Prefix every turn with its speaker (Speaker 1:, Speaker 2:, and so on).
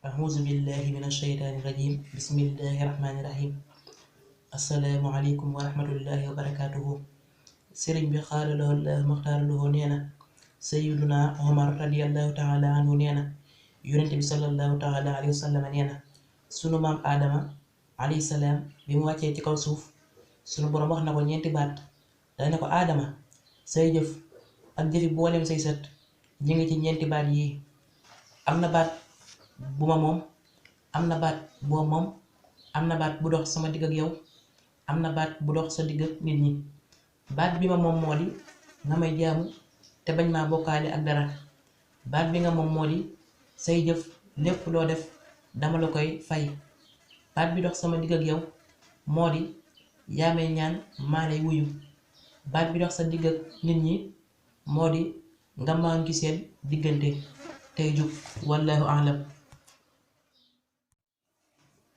Speaker 1: أعوذ بالله من الشيطان الرجيم بسم الله الرحمن الرحيم السلام عليكم ورحمة الله وبركاته sëriñ bi xaadaloo la maxtaaraloo nee na sayyiduna Omar radiyallahu taala anhu nee na yonente bi sallallahu taala alayhi wa sallam nee na sunu maam aadama alayhi salaam bi mu wàccee ci kaw suuf sunu boroom wax na ko ñeenti baat dana ne ko aadama say jëf ak jëfi booleem say sët ñi ngi ci ñeenti baat yii am na baat bu ma moom am na baat boo moom am na baat bu dox sama digg ak yow am na baat bu dox sa digg ak nit ñi baat bi ma moom moo di nga may jaamu te bañ maa bokkaale ak dara baat bi nga moom moo di say jëf lépp loo def dama la koy fay baat bi dox sama digg ak yow moo di yaa may ñaan maa lay wuyu baat bi dox sa digg ak nit ñi moo di nga maa ngi seen diggante tey jub wallahu a'lam